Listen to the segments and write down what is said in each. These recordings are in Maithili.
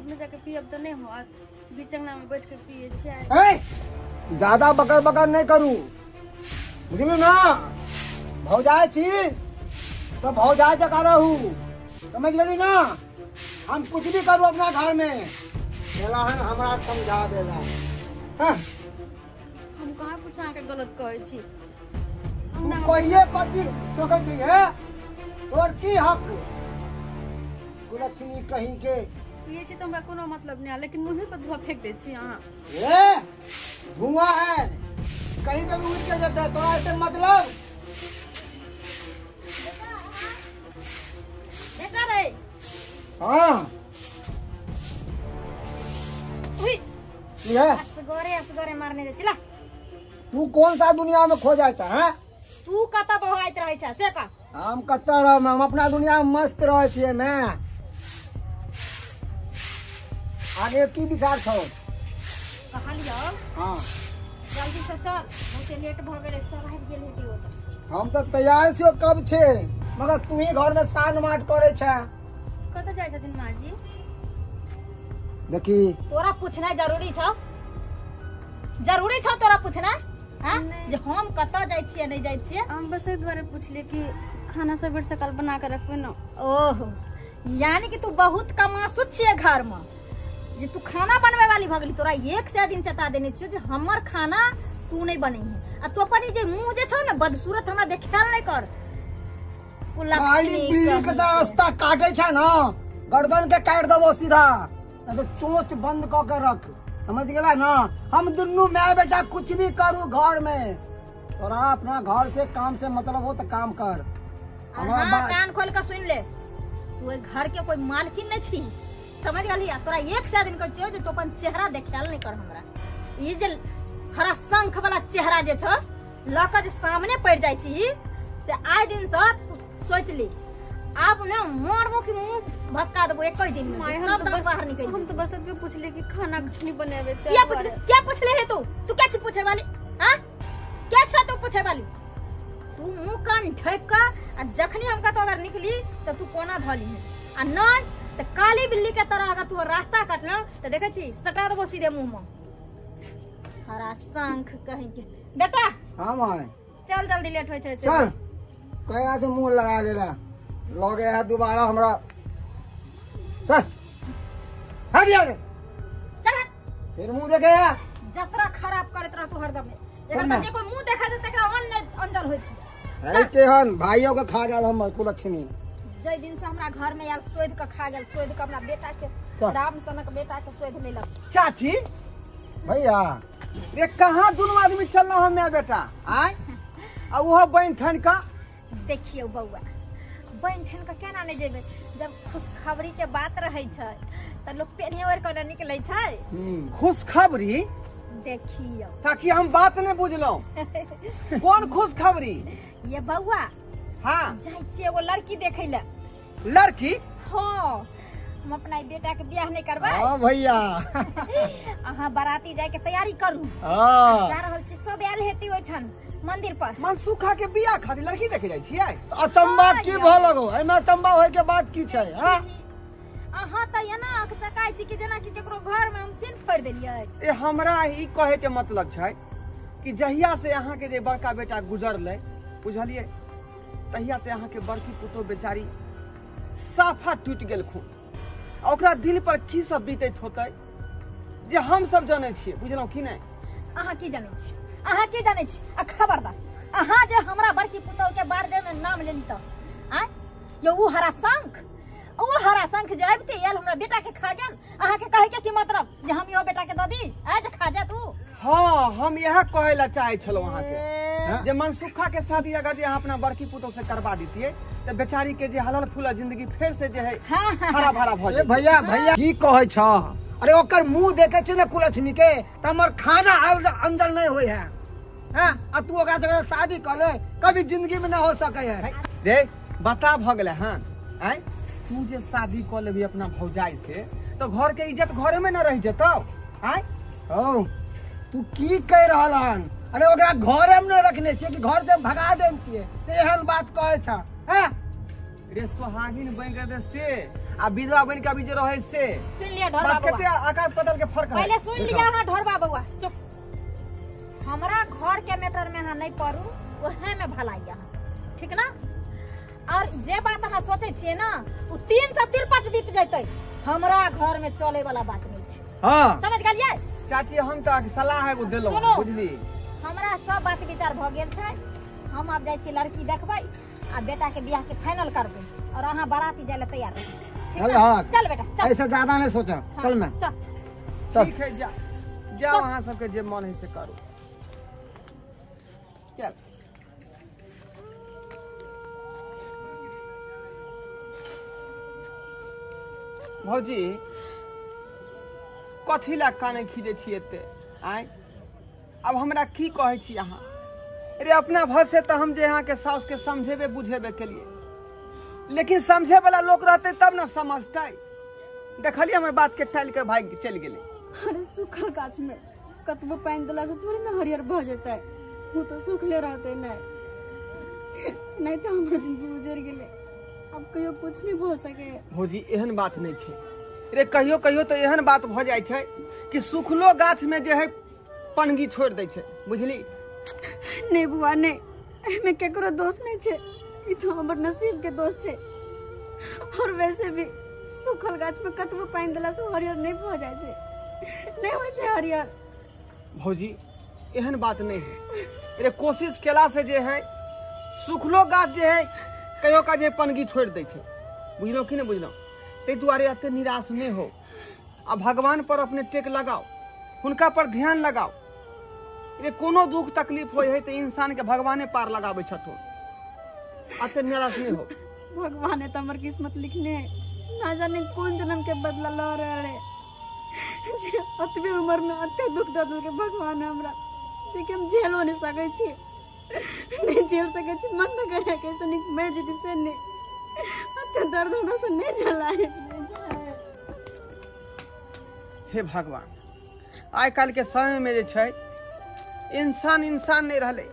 में जाके पियब तऽ नहि होत, बीच अंगना में बैठ के पिए छियै। ए ज्यादा बकर बकर नहीं करू, बुझलू ना? भौजाई छी तो भौजाई जका रहू, समझ गेली ना? हम कुछ भी करू अपना घर में, देला हन हमरा समझा देला। हाँ? हम कहाँ कुछ अहाँके गलत कहै छी? तू कहिए कथी सकै छी है? तोर की हक कुलक्षणी कहीं के? पिए छी तऽ हमरा कोनो मतलब नहीं है, लेकिन मुँहे पर धुआं फेंक दै छी अहाँ। ए धुआं है कहीं पे भी उड़ के जाता है, तोरा ऐसे मतलब? बेटा रे। हाँ की है? असगरे असगरे मारने जाइ छी ला। तू कौन सा दुनिया में खो जाता है? तू कतऽ बहैत रहै छ से कह। हम कतऽ रहब, हम अपना दुनिया में मस्त रहै छियै। मैं आगे की विचार छौ? कहलियौ हाँ जल्दी से चल, बहुते लेट भऽ गेलै, सब आबि गेल हेतै ओतऽ। हम तऽ तैयार छियौ कब छै, मगर तू ही घर में सान माट करे छै। कतऽ जाइ छथिन माँ जी? देखी तोरा पूछनाइ जरूरी छौ? जरूरी छौ तोरा पूछनाइ? हाँ जे हम कतऽ जाइ छियै नहि जाइ छियै? हम बस एहि दुआरे पुछलियै कि खाना सबेर सकाल बना के रखबै ना। ओहो यानी कि तू बहुत कमासुत छियै घर में, जे तू खाना बनबै वाली भऽ गेली। तोरा एक से दिन चेता देने छियौ जे हमर खाना तू नहीं बनैहे, आ तू अपन ई जे मुँह जे छौ ने बदसूरत हमरा देखायल नहीं कर। काली बिल्ली के रास्ता काटे छै ना, गर्दन के काट देबो सीधा, नहीं तो चोंच बंद क के रख, समझ गेला ना? हम दुनू my बेटा कुछ भी करू घर में, तोरा अपना घर से काम से मतलब हो तो काम कर। हाँ, कान खोल के सुन ले, तू घर के कोई मालकिन नहीं छी, समझ गेली? तोरा एक से दिन कहै छियौ जे तू अपन चेहरा देखायल नहीं कर हमरा। ई जे हरा शंख वाला चेहरा जे छौ लऽ के जे सामने पड़ जाइ छी से आइ दिन से सोच ली आब ने मारबो कि मुंह भसका देबो एक दिन में, सब दांत बाहर निकल। हम तो बस एतबे पुछलियै कि खाना कखनी बनेबै। क्या पुछले? क्या पुछले हे तू? तू क्या छी पूछे वाली? हां क्या छ तू पूछे वाली? तू मुंह कान ढक के आ जखनी हम कतौ अगर निकली त तू कोना धली है, आ न त काली बिल्ली के तरह अगर तू रास्ता काटल त देखै छी सटा देबो सीधे मुंह में। हरा शंख कहीं के बेटा। हां माय चल जल्दी लेट होय छै। चल कया से मुंह लगा लेला लगे है दोबारा हमरा। चल हट जा, चल फिर मुंह देखे है। जतरा खराब करत रह तू हरदम, एकर त जे कोई मुंह देखा छै तकरा अनजल होय छै। अरे केहन भाइयों के खा गेल हमर कुलक्षणी। जै दिन से हमरा घर में आयल सोध के खा गेल, सोध के हमरा बेटा के राम सनक बेटा के सोध लेलक। चाची भैया रे कहाँ दुनू आदमी चलना हम my बेटा आय, आ उहो बनि ठन का। देखियौ बौआ बनि ठन के केना नहि जेबै, जब खुशखबरी के बात रहै छै त लोग पेन्हे ओढ़ के निकलै छै। खुशखबरी? देखियौ ताकि हम बात नहीं बुझलहुँ। कौन खुशखबरी? ये बौआ हाँ जाइ छियै एगो लड़की देखै लए। लड़की? हाँ हम अपना बेटा के बियाह नहीं करबै। हाँ भैया अहाँ बाराती जाय के तैयारी करू। हाँ जा रहल छी, सब आयल हेतै ओहिठाम मंदिर पर। मनसुखा के बियाह खातिर लड़की देखे जाइ छियै? अचंबा की भऽ लगो, एहिमे अचंबा होय के बात की छै? हाँ अहाँ त एना आँख चकाइ छी कि जेना कि केकरो घर में हम सिन फोड़ि देलियै। ए हमरा ई कहे के मतलब छै कि जहिया से अहाँ के जे बड़का बेटा गुजरलै बुझलियै, तहिया से अहाँ के बड़की पुतोह बेचारी साफा टूटि गेल खून। ओकरा दिल पर की सब बीतैत होतै जे हम सब जानै छियै, बुझलहुँ कि नहि? अहाँ की जानै छी? अहाँ की जानै छी? आ खबरदार अहाँ जे हमरा बड़की पुतोह के बारे में नाम लेली त आँय यौ उ हरा शंख, उ हरा शंख जे आबिते आयल हमरा बेटा के खा गेल। अहाँ के कहै के की मतलब जे हम इहो बेटा के दऽ दी आँय जे खा जात उ? हाँ हम इएह कहै ला चाहै छलहुँ अहाँ के जे मनसुखा के शादी अगर जे अहाँ अपना बड़की पुतोह से करवा दितियै त बेचारी के जे हलल फूलल जिंदगी फेर से जे है हरा भरा भऽ जेतै। भैया भैया की कहै छ? अरे ओकर मुंह देखे छी ने कुलक्षणी के त हमर खाना अंदर नहीं होय है। हाँ आ तू ओकरा से शादी कर ले कभी जिंदगी में ना हो सके है। रे बता भऽ गेलै। हाँ आँय तू जे शादी कऽ लेबही अपना भौजाई से तो घर के इज्जत घरे में न रह जेतौ। आँय हौ तू की कह रहल हन? अरे ओकरा घरे में न रखने छियै कि घर से भगा देने छियै, एहन बात कहै छ? हैं रे सोहागिन बनि गेल से आ विधवा बन के अभी जे रहे से सुन लिया ढोरबा बात बउआ कते आकाश पताल के फर्क है। पहले सुन लिया हां ढोरबा बउआ चुप। हमरा घर के मैटर में अहाँ नहीं पड़ू, ओहे में भलाई अहाँ, ठीक ना? और जे बात अहाँ सोचे छियै ना उ 3 से 63 बीत जैतै, हमरा घर में चले वाला बात नहीं छै। हां समझ गेलियै चाची? हम तो अहाँके सलाह एगो देलहुँ बुझली। हमरा सब बात विचार भ गेल छै। हम आब जाइ छी लड़की देखबै आ बेटा के बियाह के फाइनल करबै और अहाँ बाराती जाय ले तैयार रहू, ठीक ना? चल बेटा चल, ऐसे ज्यादा नहीं सोचा, चल मैं चल। ठीक है जा जाओ, अहाँ सबके जे मन है से करू। चल भौजी कथी ला काने खींचे छी एते आय? अब हमरा की कहै छी अहाँ? अरे अपना भर से तो हम जे अहाँ के साउस के समझेबे बुझेबे के लिए, लेकिन समझे वाला लोग रहते तब ना समझते। देखलिए हमर बात के टाल के भाग चलि गेलै। अरे सूखल गाछ में कतबो पानि देला से थोड़ी ना हरियर भ जेतै, वो तो सूखले रहते। नहीं तो हमर जिंदगी उजड़ गेलै, अब कहियो कुछ नहीं भ सके। भौजी एहन बात नहीं छै रे, कहियो कहियो तो एहन बात भ जाइ छै कि सूखलो गाछ में जे है पनगी छोड़ दै छै, बुझली? नहीं बुआ नहीं, एहिमे केकरो दोष नहीं छै, ई तो हमर नसीब के दोष छै। और वैसे भी सूखल गाछ में कतबो पानि देला से हरियर नहीं भ जाइ छै, नहीं होइ छै हरियर। भौजी एहन बात नहीं है रे, कोशिश केला से जे है सूखलो गाछ जे है कहियो का जे पनगी छोड़ दै छै, बुझलहुँ कि नहीं बुझलहुँ? ताहि दुआरे एते निराश नहीं हो आ भगवान पर अपने टेक लगाओ, हुनका पर ध्यान लगाओ। रे कोनो दुख तकलीफ होइ है तो इंसान के भगवाने पार लगाबै छथुन, एते निराश नहीं हो। भगवान है तो हमर किस्मत लिखने है, ना जाने कौन जन्म के बदला ल रहल है जे अतबे उम्र में अते दुख दऽ देलकै भगवान हमरा, जे कि हम झेलो नहीं सकै छी, नहीं झेल सकै छी। मन तऽ करे कैसे नीक मरि जेती से नहीं, अते दर्द हमरा से नहीं झेलाय। हे भगवान, आइ काल्हि के समय में जे छै इंसान इंसान नहीं रहलै,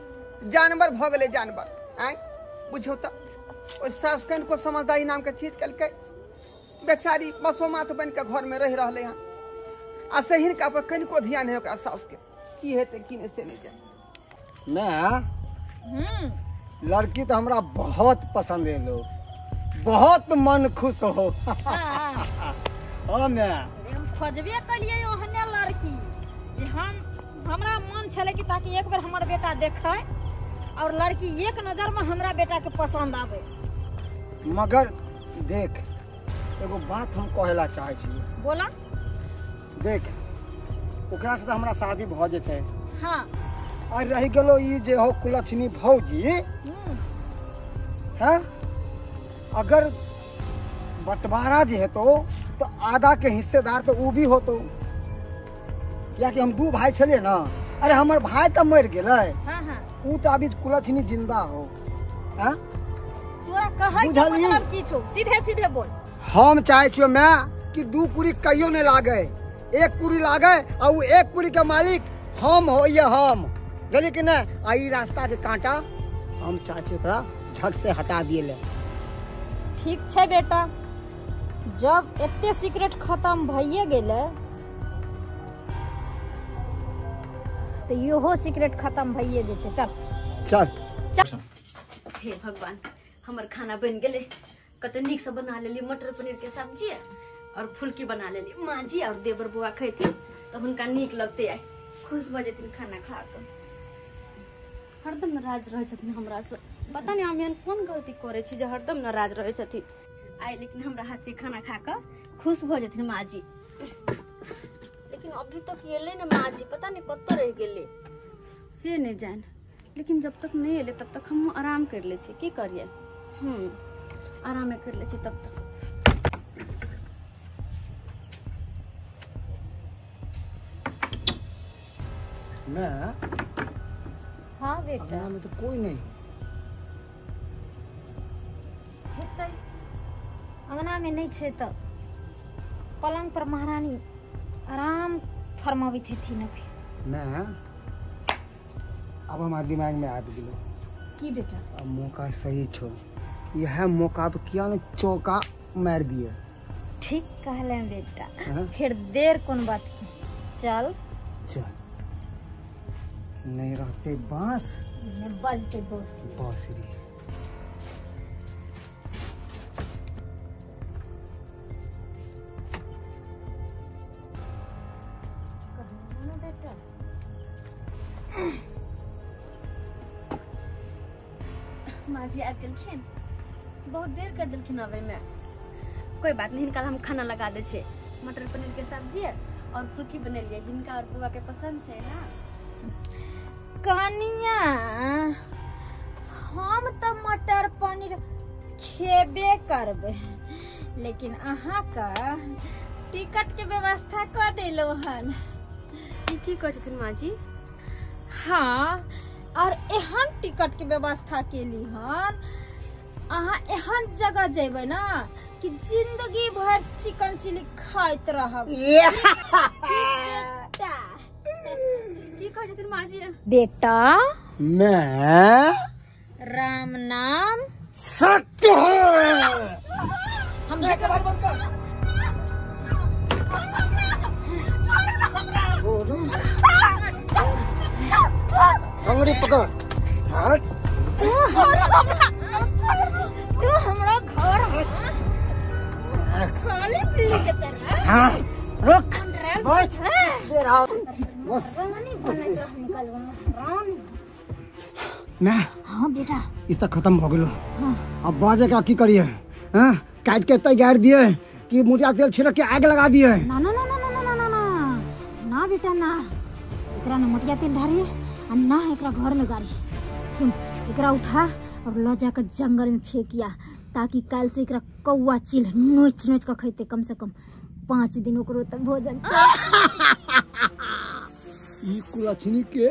जानवर भऽ गेलै जानवर। आँय बुझियौ तऽ ओहि सास कनिको समझदारी नामके चीज केलकै, बेचारी बसोमात बनि कऽ घरमे रहि रहलै हँ आ से हिनका पर कनिको ध्यान है ओकरा सासके की हेतै की नहि से नहि जाने। मैं लड़की तो हमरा बहुत पसंद एलो, बहुत मन खुश हो। हाँ मैं हम खोजबे कलिए ओहने लड़की जे हम हमरा मन छलै कि ताकि एक बेर हमर बेटा देखै और लड़की एक नजर में हमरा बेटा के पसंद आवे। मगर देख एगो बात हम कहेला चाहे छी। बोला। देख ओकरा से तो हमरा शादी भ जेतै। हाँ। और रह गेलो ई जे हो कुलक्षणी भौजी, हैं अगर बंटवारा जे हेतो तो आधा के हिस्सेदार तो उ भी होतो, कियाकि हम दू भाई छलिए ना। अरे हमर भाई तो मर गेलै। हाँ हाँ। उ तो अभी कुलक्षणी जिंदा हो। हैं तोरा कहै के मतलब की छौ? सीधे सीधे बोल। हम चाहे छियो मैं कि दू कुरी कहियो नहीं लागे, एक कुरी लागे आ उ एक कुरी के मालिक हम होइए हम, बुझलिए कि नहीं? आ ई रास्ता के कांटा हम चाहे छियै ओकरा झट से हटा दिए ले। ठीक छै बेटा, जब एते सीक्रेट खत्म भइए गेलै तो इहो सीक्रेट खत्म भइए जेतै। चल चल चल। हे भगवान, हमर खाना बन गेलै, कते नीक से बना लेली मटर पनीर के सब्जी और फुल्की बना लेली। माँ जी और देवर बुआ खेथिन तो हुनका नीक लगते, आइ खुश भऽ जेथिन खाना खा कऽ। हरदम नाराज रहै छथिन हमरा से, पता नहीं हम एहन कोन गलती करै छी जे हरदम नाराज रहै छथिन आइ। लेकिन हमरा हाथ के खाना खा कऽ खुश भऽ जेथिन माँ जी। लेकिन अभी तक एलै ने माँ जी, पता नहीं कतऽ रहि गेलै से नहीं जान। लेकिन जब तक नहीं एलै तब तक हम आराम कर लै छी, की करियै, आरामे कर लै छी तब तक। मैं हाँ बेटा, अंगना में तो कोई नहीं हेतै, अंगना में नहीं छै तऽ पलंग पर महारानी आराम फरमाबैत हेथिन अखन। मैं अब हमारे दिमाग में आबि गेलो। की बेटा? अब मौका सही छो, यह मौका पर किया ने चौका मार दिए। ठीक कहले बेटा। हाँ? फिर देर कौन बात की, चल चल। नहीं रहते बांस नहीं बजते बांसुरी। बेटा माँ जी आबि गेलखिन, बहुत देर कर देलखिन आबै में। कोई बात नहीं, हिनका हम खाना लगा दै छियै। मटर पनीर के सब्जी और फुल्की बनेलियै, हिनका और बुआ के पसंद छै ना। कनिया हम तो मटर पनीर खेबे करबै, लेकिन अहाँ का टिकट के व्यवस्था कर देलहुँ हन। की कहै छथिन माँ जी? हाँ, और एहन टिकट के व्यवस्था केली हन, अहाँ एहन जगह जेबै ना कि जिंदगी भर चिकन चिली खाइत रहब। की कहै छथिन माँ जी? बेटा मैं राम नाम सत्य है। हम अंगुरी पकड़। हाँ तू हमरा घर खाली बिल्ली के तरह। हाँ रुक बस देर आओ बस। मैं हाँ बेटा ई त खत्म भ गेलो। हाँ। अब बाजे का की करिए? हाँ काट के तय गाड़ दिए कि मुटिया तेल छिड़क के आग लगा दिए? ना ना ना ना ना ना ना ना ना बेटा ना, एकरा ना मटिया तेल ढारी आ ना एकरा घर में गाड़ी। सुन, एकरा उठा और ल जाकर जंगल में फेंकिया, ताकि काल से एकरा कौआ चील नोच नोच के खैते। कम से कम 5 दिन ओकरो तक भोजन। ई कुलछनी के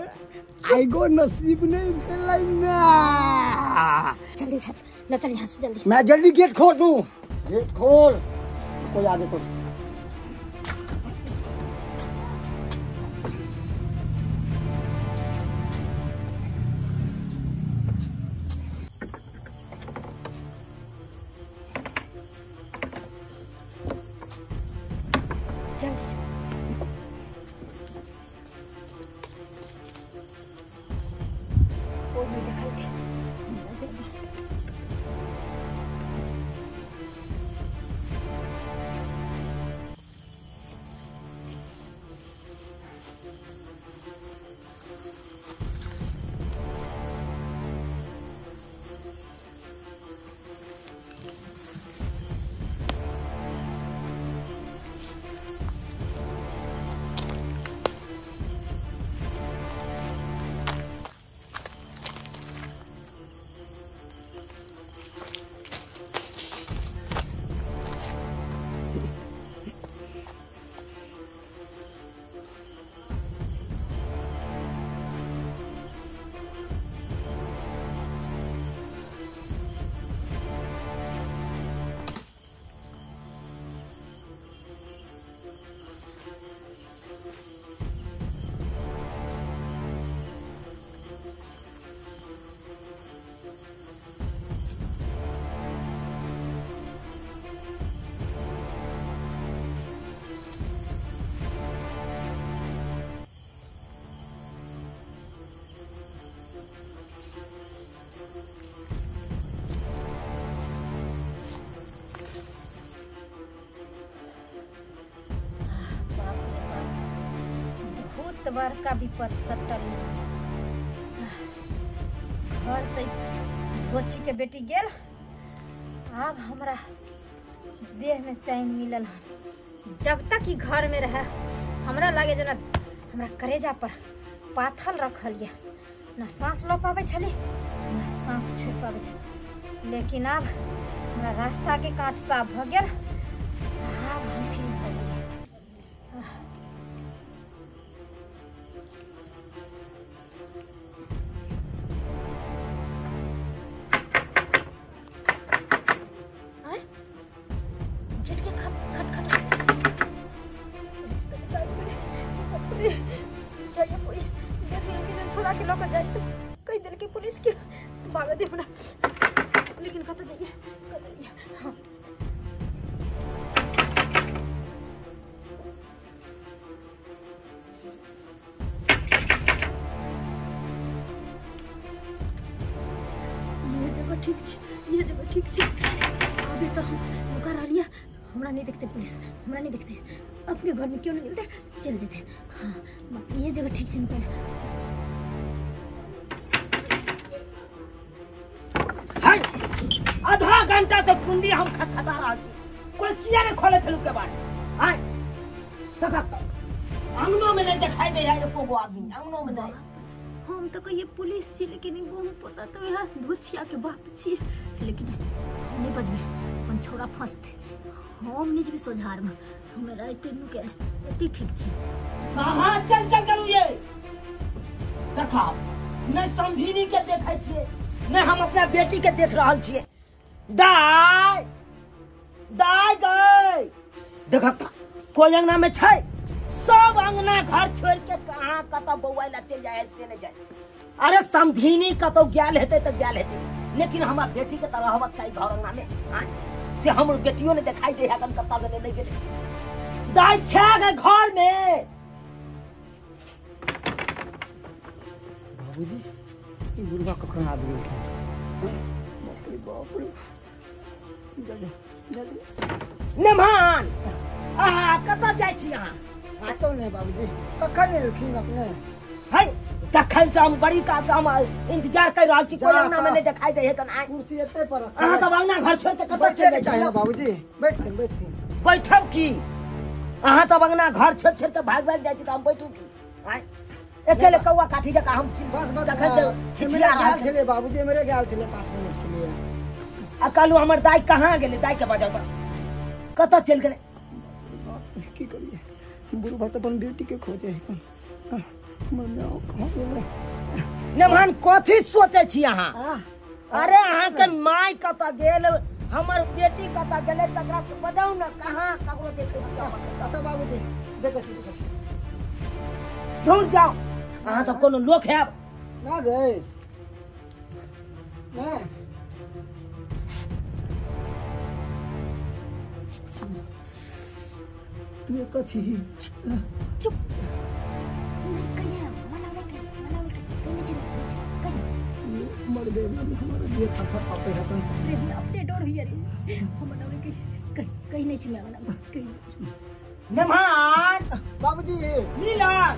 आइगो नसीब नहीं भेलै ना। जल्दी उठा, ल चल यहाँ से जल्दी। मैं जल्दी गेट खोल दूं, गेट खोल, कोई आ जाए तो। बड़का विपद सटल घर से धोची के बेटी गेल, अब हमरा देह में चैन मिलल हन। जब तक ई घर में रहे हमरा लागे जेना हमरा करेजा पर पाथल रखल ये, न सांस ल पाबै छली न सांस छोड़ पाबै छली। लेकिन अब हमरा रास्ता के काट साफ भ गेल, आब हम फ्री भ गेली। छोड़ा के लौक जाए कही दिल के पुलिस के भागा दे हमरा, लेकिन कत जाइए कत जाइए। हाँ। जगह ठीक छी, ये जगह ठीक छी। अभी तो हम नुका रहलियै, हमरा नहीं देखते पुलिस, हमरा नहीं देखते, अपने घर में क्यों नहीं मिलते, चल जेते। हाँ ये जगह ठीक छै नुका। आधा घंटा से कुंडी हम खटखटा रहल छी, कोई किया नहीं खोले छलु के बारे। आय तक अंगनो में नहीं दिखाई दे है एको गो आदमी, अंगनो में नहीं। हम तो कहिए पुलिस छी, लेकिन ई पोता तो यहाँ भूछिया के बाप छी, लेकिन नहीं बजबे अपन छोरा फंसते, हम नहीं जेबे सोझार में, हमरा एते नुके एते ठीक छी। कहाँ चल चल गेलु ये देखाओ, नहीं समझिनी के देखै छियै, नहीं हम अपना बेटी के देख रहल छियै। दाय दाय गई देखत कोई अंगना में छै, सब अंगना घर छोड़ के कहाँ कतौ बौआइ ला चल जाए से नहीं जाए। अरे समझिनी कतौ गेल हेतै तऽ गेल हेतै, लेकिन हमरा बेटी के तऽ रहबाक चाही घर अंगना में। आय से हमर बेटियो ने देखाई दे है कतौ गेलै नहीं गेलै। दाय छै गे घर में। बाबूजी ई बुढ़वा कखन आबि गेलखिन? बाप रे बाप रे, जल्दी जल्दी। नेमान अहाँ कतऽ जाइ छी अहाँ? कतौ नहि बाबूजी, कखन एलखिन अपने? है तखन से हम बड़ी काल से हम इंतजार कर रहल छी, कोई अंगना में नहीं देखाई दे है कन। आय कुर्सी एते पर अहाँ सब अंगना घर छोड़ के कतऽ चलि जाइ छी बाबूजी? बैठथिन बैठथिन। बैठब की? अहाँ सब अंगना घर छोड़ छोड़ के भाग भाग जाइ छी तऽ हम बैठू की? आय अकेले कौआ काठी जकाँ हम बस बस तखन से छिछिया रहल छलै बाबूजी, मेरे गेल छलै 5 मिनट के लिए। आ कहलू हमर दाई कहाँ गेलै? दाई के बजाउ तऽ कतऽ चलि गेलै? की करिए, बुढ़वा तऽ अपन बेटी के खोजे है। नेमान कथी सोचै छी अहाँ? अरे अहाँ के माय कतऽ गेल, हमर बेटी कतऽ गेलै, तकरा से बजाउ ने, कहाँ ककरो देखै छी? अच्छा बाबूजी देखै छी देखै छी, दूर जाओ, अहाँ सब कोनो लोक हैब ना गए ना। तू कथी? चुप कहिए, मना नहीं कहिए, मना नहीं कहिए, कहिए मर गए हमारा ये थर पापे हतन रे, हमरा अपने डर होइया रे, हम मना नहीं कहिए, कहि नहीं छी मैं मना कहि। नेमान बाबूजी मिलन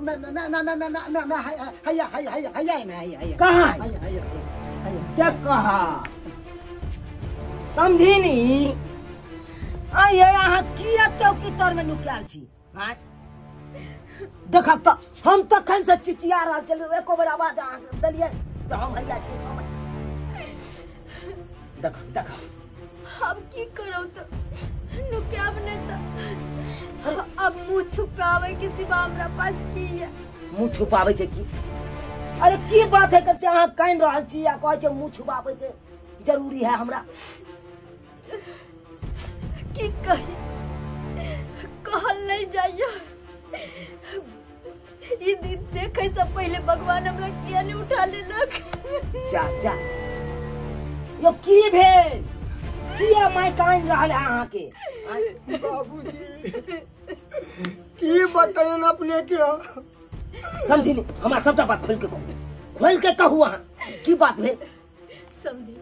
मैं मैं मैं मैं मैं मैं मैं हैया हैया हैया हैया मैं हैया हैया कहाँ हैया हैया हैया क्या कहा समझिनी? आइए अहाँ किया चौकी तर में नुकायल छी? आँय देखब तऽ हम तखन से चिचिया रहल छलियै, एको बेर आवाज अहाँ देलियै से हम हैया छी समय। देख देख हम की करब तऽ नुकायब नहीं तऽ अब मुँह छुपावे के सिवा हमरा पास की है? मुँह छुपावे के की? अरे की बात है से अहाँ कानि रहल छी आ कहै छै मुँह छुपावे के जरूरी है हमरा? की कही, कहल नहीं जाइए। ई दिन देखे से पहले भगवान हमरा किया नहीं उठा लेलक? जा जा यो की भेल, किया माय कानि रहल है अहाँ के? बाबूजी की बतायन अपने के, समझी हमरा सबटा बात खोल के कहू, खोल के कहू अहाँ की बात भेल? समझी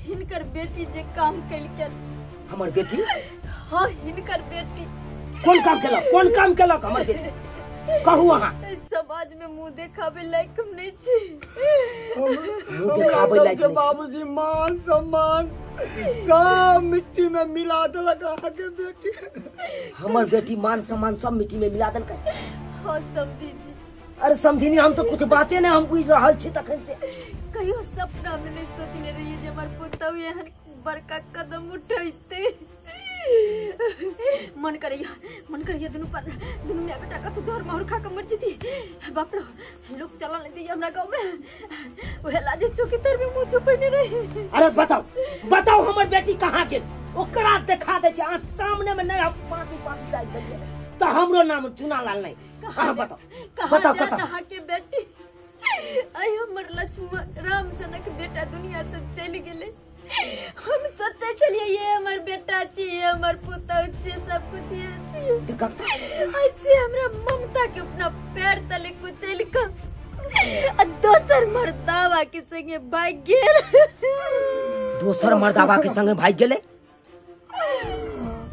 हिनकर बेटी जे काम केलकै। हमर बेटी? हाँ हिनकर बेटी। कोन काम केलक, कोन काम केलक हमर बेटी? कहू अहाँ। समाज में मुँह देखावे लायक हम नहीं छी। मुँह देखावे लायक नहीं। बाबूजी मान सम्मान सब मिट्टी में मिला देलक अहाँ के बेटी। हमर बेटी मान सम्मान सब मिट्टी में मिला देलकै? हाँ समझी जी। अरे समझिनी हम तो कुछ बातें नहीं हम बुझ रहल छी तखन से। कहियो सपना में नहीं सोचने रहिए जे हमर पुतहु एहन बड़का कदम उठैते। मन करैया, मन करैया दुनू पर दुनू माय बेटा कतौ जहर माहुर खा के मर जेती। बाप रे लोग चलल नहीं दैया हमरा गाँव में, ओहे लाजे चौकी तर में मुँह छुपैने रही। अरे बताओ बताओ हमर बेटी कहाँ गेल? ओकरा देखा दै छै अहाँ सामने में नहीं, हम पाकी पाकी गाय देलियै तऽ हमरो नाम चुनालाल नहीं। अहाँ बताओ बताओ कतऽ अहाँ के बेटी? आई हमर लक्ष्मण राम सनक बेटा दुनिया से चलि गेलै। हम सोचै छलियै ये हमर बेटा छी, ये हमर पुतहु छी, सब कुछ ये छी। ऐसे हमरा ममता के अपना पैर तले कुचलि कऽ आ दोसर मर्दावा के संग संगे भाग गेल। दोसर मर्दावा के संगे भाग गेले?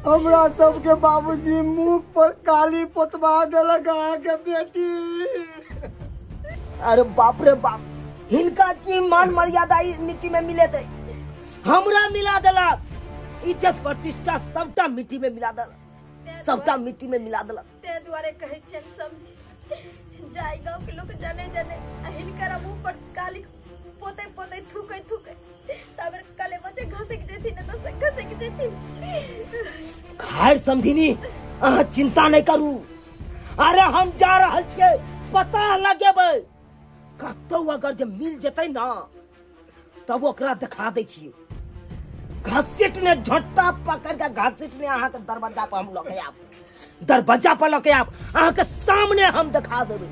हमरा सबके बाबूजी मुंह पर काली पोतवा देलक अहाँके बेटी। अरे बाप रे बाप, हिनका की मान मर्यादा ई मिट्टी में मिले थे, हमरा मिला देलक। इज्जत प्रतिष्ठा सबटा मिट्टी में मिला देलक, सबटा मिट्टी में मिला देलक। ते दुआरे कहै छियनि सब जाय गांव के लोग जाने जाने हिनकर मुंह पर काली पोते पोते थूकै थूकै तब काले बच्चे घसक जेथिन न तऽ घसक जेथिन। खैर समधिनी अहाँ चिंता नहीं करू, अरे हम जा रहल छियै पता लगेबै, कतौ अगर जे मिल जेतै ना तब ओकरा देखा दै छियै। घसीटने झोंटा पकड़ के घसीटने अहाँ के दरवाजा पर हम लऽ के आब, दरवाजा पर लऽ के आब, अहाँ के सामने हम देखा देबै।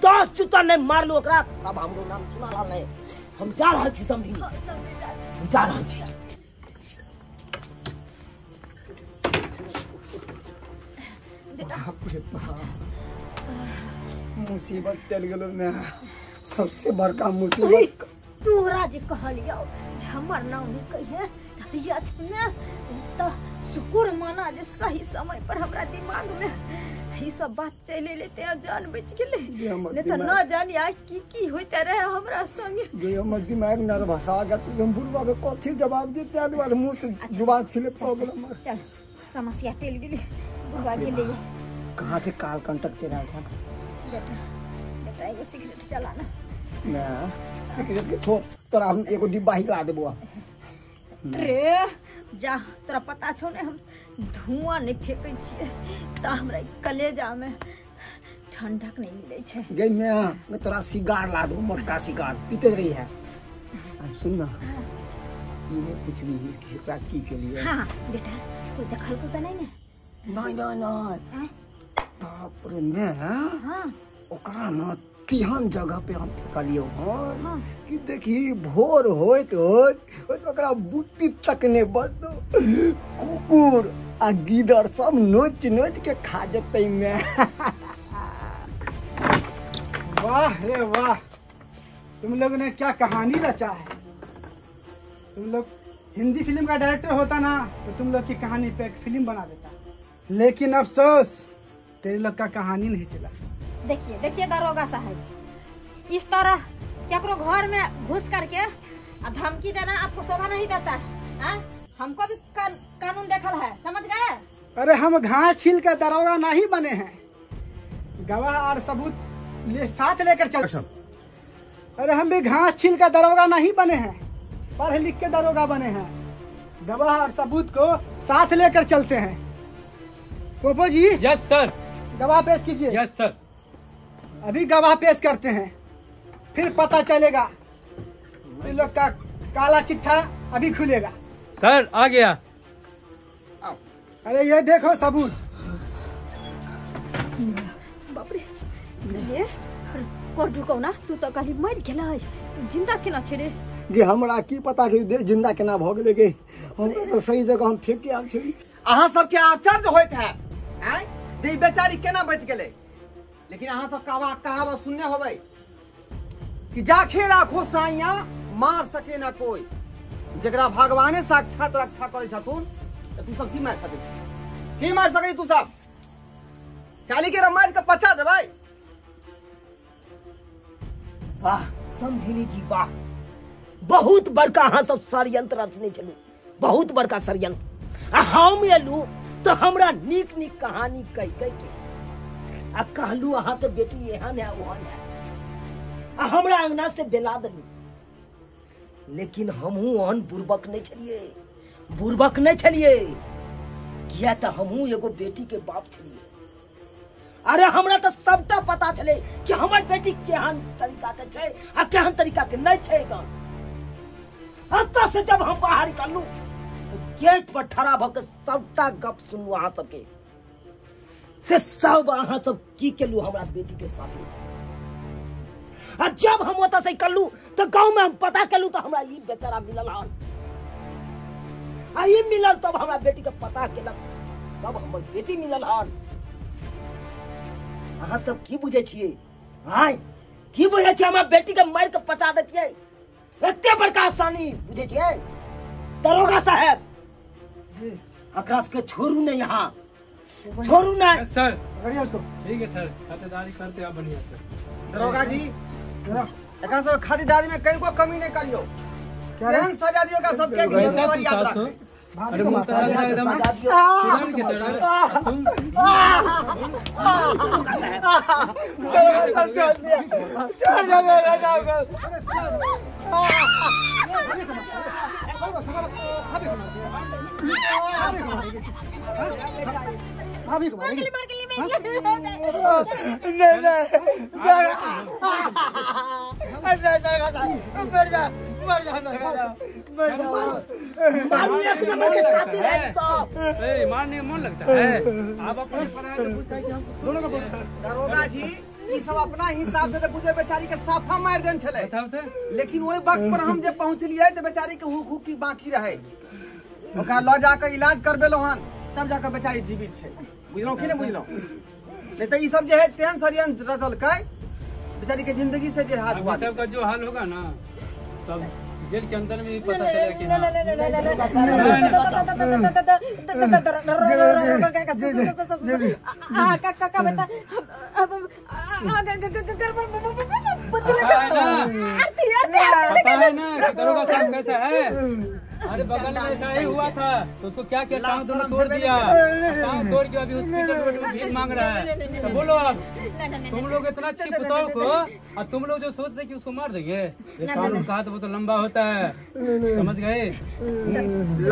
10 जूता नहीं मारलू ओकरा तब हमरो नाम सुना नहीं। हम जा रहल छी समधिनी, हम जा रहल छी। बाप रे बाप, मुसीबत चल गेलो ना, सबसे बड़का मुसीबत। तोरा जे कहलियौ जे हमर नाम नहीं कहिए तभिया ने त शुक्र माना जे सही समय पर हमरा दिमाग में ई सब बात चलि एलै ते जान बचि गेलै, नहीं त न जानी आ की की होइत रहे हमरा संगे। जे हमर दिमाग नर्वस आ गेल, हम बुढ़वा के कथी जवाब दे, ताहि दुआरे मुंह से जुबान स्लिप भ गेल हमर। चल समस्या टलि गेलै, बुढ़वा गेलै। कहाँ से काल कंटक चलि आयल छल? बेटा बेटा एगो सिगरेट चलाना। ना सिगरेट के छोड़, तोरा हम एगो डिब्बा ही ला देबो। रे जा, तोरा पता छौ ने हम धुआं नहीं फेंकै छियै त हमरा कलेजा में ठंडक नहीं मिलै छै। गई मैं तोरा सिगार ला दूं, मोटका सिगार पीते रही है। अब सुन ना, ई ने पूछली कि एकरा की के लिए। हां बेटा कोई देखल को त नहीं ने? नहीं नहीं नहीं, बाप रे मैं हां ओकरा न तिहन जगह पे हम फेंकलियो हन कि देखी भोर होइत होइत ओकरा बुट्टी तक ने बचतो, कुकुर आ गीदड़ सब नोच नोच के खा जतै। मैं वाह रे वाह, तुम लोग ने क्या कहानी रचा है। तुम लोग हिंदी फिल्म का डायरेक्टर होता ना तो तुम लोग की कहानी पे एक फिल्म बना देता, लेकिन अफसोस तेरे लोग का कहानी नहीं चला। देखिए देखिए दरोगा साहब, इस तरह केकरो घर में घुस करके आ धमकी देना आपको शोभा नहीं देता है। हमको भी कानून देखल है, समझ गए? अरे हम घास छील कर दरोगा नहीं बने हैं, गवाह और सबूत ले साथ लेकर चल। अरे हम भी घास छील कर दरोगा नहीं बने हैं, पढ़ लिख के दरोगा बने हैं, गवाह और सबूत को साथ लेकर चलते हैं। पोपो जी। Yes sir. गवाह पेश कीजिए। Yes sir. अभी गवाह पेश करते हैं, फिर पता चलेगा इन लोग का काला चिट्ठा अभी खुलेगा। सर आ गया। अरे ये देखो सबूत। बाप रे रे को ढुकौ ना, तू तो कहली मर गेलै, तू जिंदा केना छे रे? गे हमरा की पता कि दे जिंदा केना भ गेलै गे, हमरा तो सही जगह हम फेंक के आयल छी। अहाँ सबके आश्चर्य होइत है आँय जे ई बेचारी केना बचि गेलै, लेकिन अहाँ सब कहावत सुनने होबै कि जाखे राखो साइया मार सके ना कोई, जकरा भगवाने साक्षात रक्षा करै छथुन त तू सब की मारि सकै छी, की मारि सकै तू सब? चाली के मारि के पचा देबै। वाह समधिनी जी वाह, बहुत बड़का अहाँ सब षड्यंत्र रचने छलू, बहुत बड़का षड्यंत्र। आ हम एलू तो हमरा नीक नीक कहानी कह कह के आ कहलू अहाँ के बेटी एहन है ओहन है, आ हमरा अंगना से बेला देलू। लेकिन हमहूँ ओहन बुर्बक नहीं छलिए, बुर्बक नहीं छलिए, किया तो हमहूँ एगो बेटी के बाप छलिए। अरे हमरा तो सबटा पता छलै कि हमर बेटी केहन तरीका के छै आ केहन तरीका के नहीं छै। अतः से जब हम बाहर निकललू गेट पर ठड़ा भऽ के सबटा गप सुनलू अहाँ सबके, से सब अहाँ सब की केलू हमरा बेटी के साथे। आ जब हम ओतऽ से निकललू तो गाँव में हम पता केलू तो हमरा ई बेचारा मिलल हन, आ ई मिलल तब हमरा बेटी के पता केलक, तब हमर बेटी मिलल हन। अहाँ सब की बुझै छियै? आँय की बुझै छियै? हमरा बेटी के मारि के पचा दैतियै? निशानी बुझै छियै दरोगा साहेब एकरा के छोड़ू नहीं यहाँ छोड़ू नहीं सर पकड़िए उसको ठीक है सर खातिरदारी करते आप बढ़िया सर दरोगा जी एकरा सब खातिरदारी में कहीं को कमी नहीं करियो केहन सजा दियो का सबके की याद रख अरे मुंह एकदम चुड़ैल के तरह तुम छोड़ दो भाभी को मारेगी नहीं नहीं मर जा मर जा मर जा मारू एक नंबर के कातिल है सब ए मारने मन लगता है आप अपने पर आए तो पूछता है कि हम दोनों को दरोगा जी ई सब अपना हिसाब से तो बुझे बेचारी के साफा मार देन छले लेकिन ओई वक्त पर हम जे पहुंचलिए त बेचारी के हुक हुक की बाकी रहे ओकरा ल जाके इलाज करबेलो हन तब जाके बेचारी जीवित छै बुझलौ कि नहीं बुझलौ नहीं तो ई सब जे है तेहन षड्यंत्र रचलकै बेचारी के जिंदगी से जे हाथ हुआ सबका जो हाल होगा ना तब जेल के अंदर में भी पता चलेगा कि दरोगा साहब कैसा है अरे बगल में ऐसा ही हुआ था तो उसको क्या किया टांग दोनों तोड़ दिया टांग तोड़ के अभी हॉस्पिटल में भीख मांग रहा है तो बोलो अब तुम लोग इतना अच्छी पुतोह को और तुम लोग जो सोच रहे कि उसको मार देंगे कानून का हाथ वो तो लंबा होता है समझ गए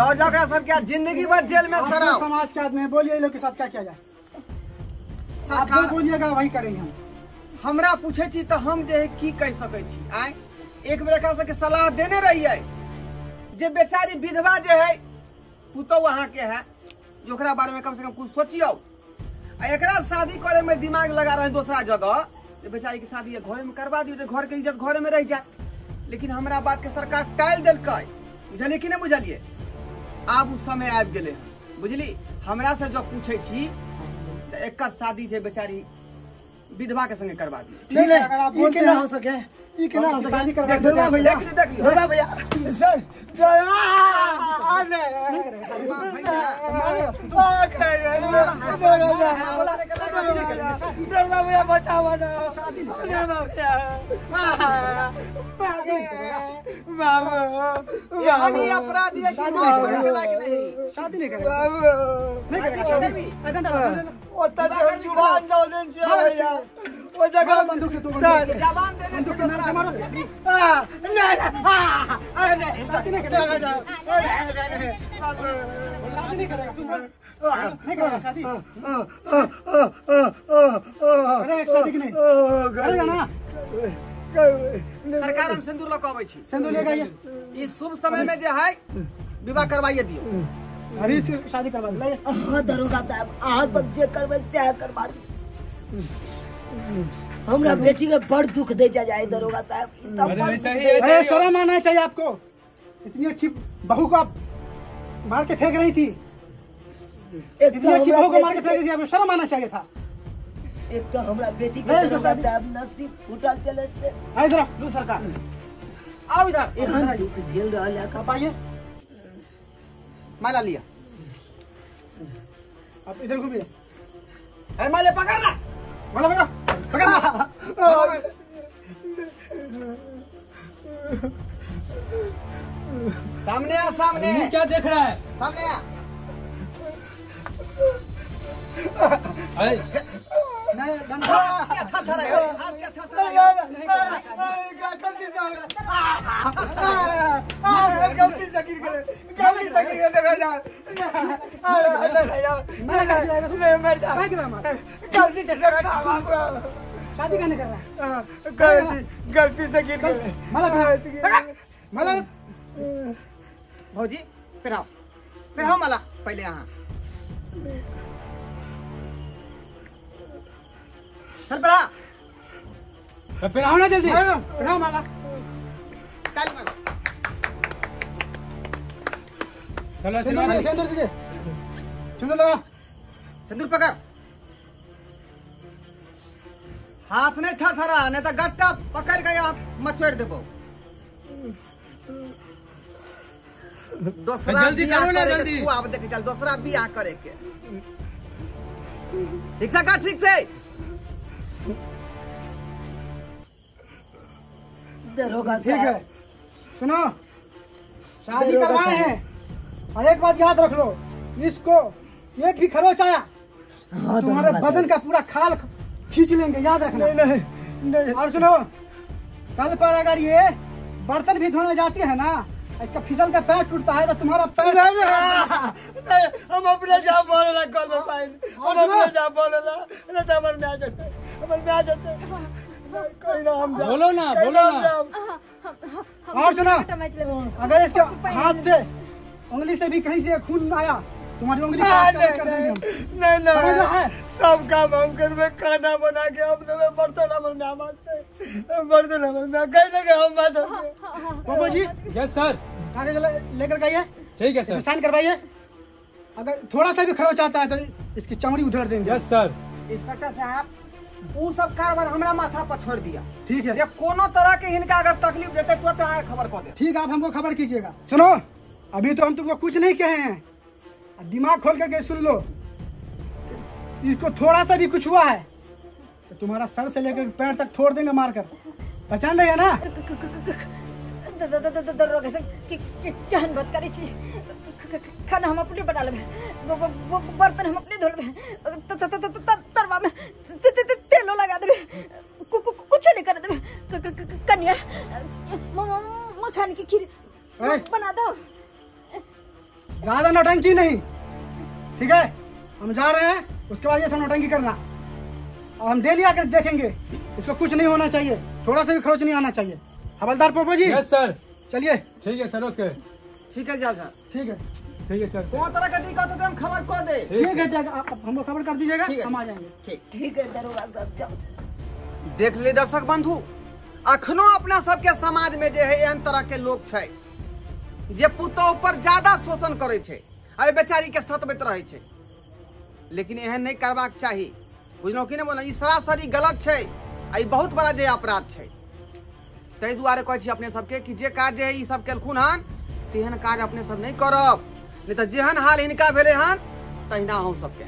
लौ जाकर सब क्या जिंदगी भर जेल में सराओ समाज के आदमी बोलिए लोग के साथ क्या किया जाए सरकार बोलिएगा वही करेंगे हम हमरा पूछे छी तो हम जे है की कह सकै छी आय एक बेर एकरा सबके सलाह देने रहियै जे बेचारी विधवा जे है पुतोह अहाँ के है जो ओकरा बारे में कम से कम कुछ सोचियो आ एकरा शादी करे में दिमाग लगा रहे दोसरा जगह जे बेचारी के शादी घरे में करवा दियो जे घर के इज्जत घरे में रह जाए लेकिन हमरा बात के सरकार टाल देलकै बुझलिए कि नहीं बुझलिए आब उ समय आबि गेलै बुझली हमरा से जो पूछे छी तो एकर शादी जे बेचारी विधवा के संगे करवा दियो नहीं नहीं ई केना हो सके ई केना हो सके शादी करवा दरोगा भैया देख लियो दरोगा भैया सर दरोगा भैया बचाओ ना बाबू हम ही अपराधी है कि मौत मरे के लायक नहीं शादी नहीं करेगा नहीं करेगा ओता जुबान दो देन छियै भैया ओ जगह बंदूक से तू जवान देने बंदूक से मारो आ नहीं आ नहीं शादी नहीं करेगा शादी नहीं करेगा तू नहीं करेगा शादी अरे शादी की नहीं करेगा ना सरकार हम सिंदूर लऽ के अबै छी सिंदूर लेकर आइए ई शुभ समय में जे है विवाह करवाइए दियो अभी से शादी करवा दो अहाँ दरोगा साहब अहाँ सब जे करबै सएह करवा दी हमरा बेटी के बड़ दुख दे जा जाए दरोगा साहब ई सब बड़ दुख दे। अरे शर्म आना चाहिए आपको इतनी अच्छी बहू को आप मार के फेंक रही थी एक इतनी अच्छी बहू को मार के फेंक रही थी आपको शर्म आना चाहिए था एक तो हमरा बेटी के दरोगा साहब नसीब फूटल चले से आइए जरा लू सरकार आओ इधर एहन दुख झेल रहल है आप आइए माला लिया आप इधर घूमिए अरे माले पकड़ ना माला पकड़ो पकड़ो सामने आ सामने क्या देख रहा है सामने आ अरे नहीं क्या था था रहा है हाथ क्या था था रहा है गलती से हो गया गलती से गिर गए गलती से गिर गए देखा जा नहीं मर जा गलती से देखा जा शादी कहने कर रहा है गलती गलती से गिर गए माला माला भौजी फिर आओ फिर आओ माला पहले यहाँ चल पर आ फिर आओ ना जल्दी फिर आओ माला ताली मारो चलो सिंदूर सिंदूर दीजिए सिंदूर लगा सिंदूर पकड़ हाथ नहीं था थरा नहीं तो गट्टा पकड़ के आप मचोड़ देबो। दोसरा जल्दी बियाह करो ना, करे के जल्दी। खुआब देखे चल दोसरा बियाह करे के। ठीक से कर, ठीक से। दरोगा ठीक है साहब सुनो, शादी करवाए हैं और एक बात याद रख लो, इसको एक भी खरोच आया हाँ, तुम्हारे दरोगा बदन साहब। का पूरा खाल खींच लेंगे, याद रखना। नहीं नहीं नहीं। और सुनो, कल पर अगर ये बर्तन भी धोने जाती है ना, इसका फिसल का पैर टूटता है तो तुम्हारा पैर नहीं नहीं, हम अपने जा बोलेला कल में पाइन, हम अपने जा बोलेला नहीं तो हमर में आ जाते, हमर में आ जाते कोई ना। हम जा बोलो ना, बोलो ना। और सुनो, अगर इसके हाथ से उंगली से भी कहीं से खून आया, तुम्हारी उंगली काट कर देंगे हम। नहीं समझ रहा नहीं, है? सब काम हम करबे, खाना बना के हम देबे, बर्तन हमर माय माजते, बर्तन हमर माय कहि देके हम बात। बाबू जी। Yes sir. कागज लेकर गइए। ठीक है सर। साइन करवाइए, अगर थोड़ा सा भी खरोच आता है तो इसकी चमड़ी उधर देंगे। Yes sir. इंस्पेक्टर साहब उ सब कारबार हमरा माथा पर छोड़ दिया। ठीक है। ये कोनो तरह के हिनका अगर तकलीफ देते तुरंत आके खबर कर दे। ठीक है, आप हमको खबर कीजिएगा। सुनो, अभी तो हम तुमको कुछ नहीं कहे हैं, दिमाग खोल करके सुन लो। इसको थोड़ा सा भी कुछ हुआ है तो तुम्हारा सर से लेकर पैर तक छोड़ देंगे मारकर, पहचान रही है ना? दरोगा साहब केहन बात करै छी? खाना हम अपने बना लेबै, बर्तन हम अपने धो लेबै, तरवा में तेलो लगा देबै, कुछ नहीं कर देबै। कन्या मखान की खीर बना दो। ज्यादा नौटंकी नहीं, ठीक है? हम जा रहे हैं, उसके बाद ये सब नौटंकी करना, और हम डेली आकर देखेंगे। इसको कुछ नहीं होना चाहिए, थोड़ा सा भी खरोच नहीं आना चाहिए। हवलदार पोपो जी। Yes sir. चलिए। ठीक है सर, ओके। ठीक है जा सर। ठीक है, ठीक है सर। कोनो तरह के दिक्कत हो तो हम खबर कर दे। ठीक है, आप हमको खबर कर दीजिएगा, हम आ जाएंगे। ठीक ठीक है दरोगा साहब, जाओ। देख ले दर्शक बंधु, अखनो अपना सबके समाज में जे है एहन तरह के लोग छै जे पुतोह पर ज्यादा शोषण करै छै, अरे बेचारी के सतबैत रहै छै। लेकिन एहन नहीं करबाक चाही, बुझलहुँ कि नहीं? बोलहुँ ई सरासरी गलत छै आ ई बहुत बड़ा जे अपराध छै। ताहि दुआरे कहै छी अपने सबके कि जे काज जे है ई सब केलखुन हन तेहन काज अपने सब नहीं करब, नहीं तऽ जेहन हाल हिनका भेलै हन तहिना अहूँ सबके।